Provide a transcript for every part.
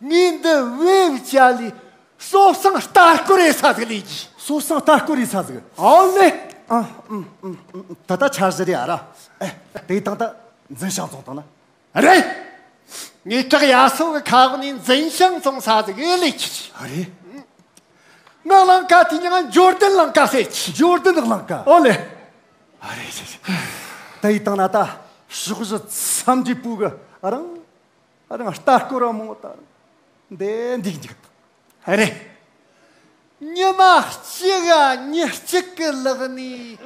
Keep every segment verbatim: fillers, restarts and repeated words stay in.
ངས་འདི་བེའུ་ཅ་ལག་སོ་སང་ལྟ་སྐོར་རེད་ས་ཟིག་ལས་ཀྱི། སོ་སང་ལྟ་སྐོར་རེད་ས་ཟིག་ཨོ་ལེ། ཨ་ཨུམ་ཨུམ་ཨུམ། ད་ལྟ་འཆར་གཞི་རེད་ཨ་ར། ཨེ། དེ་དང་ད་འཛིན་ཤང་བཙོང་དང་ན། རེད། ངས་བྲག་ཡ་སོ་གི་ཁ་འོག་ནས་འཛིན་ཤང་བཙོང་ས་ཟིག་ལས་ཀྱི། ཨ་རེད། ངའི་ལང་ཀ་དེ་ཉིད་འབྱོར་ལྡན་ལང་ཀ་ཟེར་གྱི། འབྱོར་ལྡན་ལང་ཀ་ཨོ་ལེ། ཨ་རེད་རེད་རེད། ད་ཡི་དང་ན་ད་ཕྱོགས་བཞི་མཚམས་ཀྱི་བུ་གི་ཨ་རང་ཨ་རང་ལྟ་སྐོར་ར་མོ་ད་འདི་འདི་འཇིག་ཨ་རེད། ཉི་མ་གཅིག་ག་ཉི་གཅིག་གི་ལག་ནས་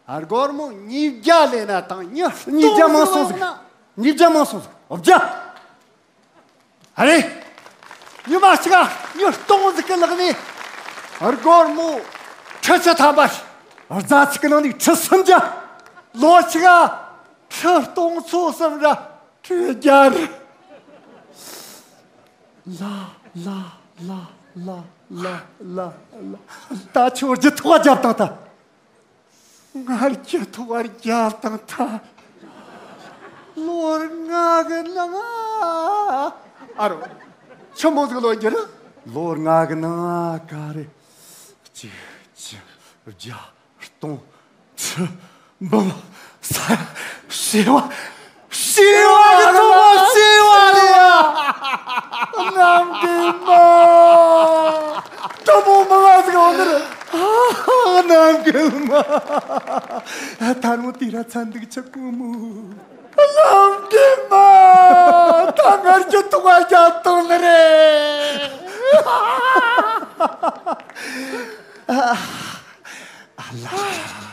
སྒོར་མོ་ཉིས་བརྒྱ་ལེན་ན་དང་ཉི་ཉིས་བརྒྱ་མང་སོང་ཟིག་ཉིས་བརྒྱ་མང་སོང་ཟིག་བརྒྱ། ཨ་རེད། ཉི་མ་གཅིག་ག་ཉི་སྟོང་ཟིག་གི་ལག་ནས་སྒོར་མོ་ཁྲི་བཅུ་ཐམ་པ། རྫ་ཆུ་གི་ནང་ནས་ཁྲི་སུམ་བརྒྱ། ལོ་གཅིག་ག་ཁྲི་སྟོང་ཚོ་གསུམ་ར་ཁྲི་བརྒྱ་ར། ལ་ལ་ལ་ལ་ལ་ལ་ལ། ད་ཁྱོད་རྒྱུ་ཐོག་རྒྱབ་དང་ད། ང་རྒྱུ་ཐོག་རྒྱབ་དང་ད། ལོ་ལྔ་གི་ནང་ང་། ཨ་རོ། ཆི་མོ་ཟིག་ལོ་འགྱུར། ལོ་ལྔ་གི་ནང་ང་ག་རེ། གཅིག་གཅིག་བརྒྱ་སྟོང་ཁྲི་འབུམ་ས་ཡ་བྱེ་བ་བྱེ་བ་གི་ཐོག་བྱེ་བ་རེད་ཡ། གནམ་གི་མ། སྤྲང་པོ་མི་ང་ཟིག་འོང་ནི་རེད། གནམ་གི་མ། ད་རུང་དེ་ར་ཚན་འདུག་ཆག་གོ་མོ། གནམ་གི་མ། ད་ངར་གྱི་ཐུག་པ་རྒྱབ་བཏང་ནི་རེད། ཨ་ལ།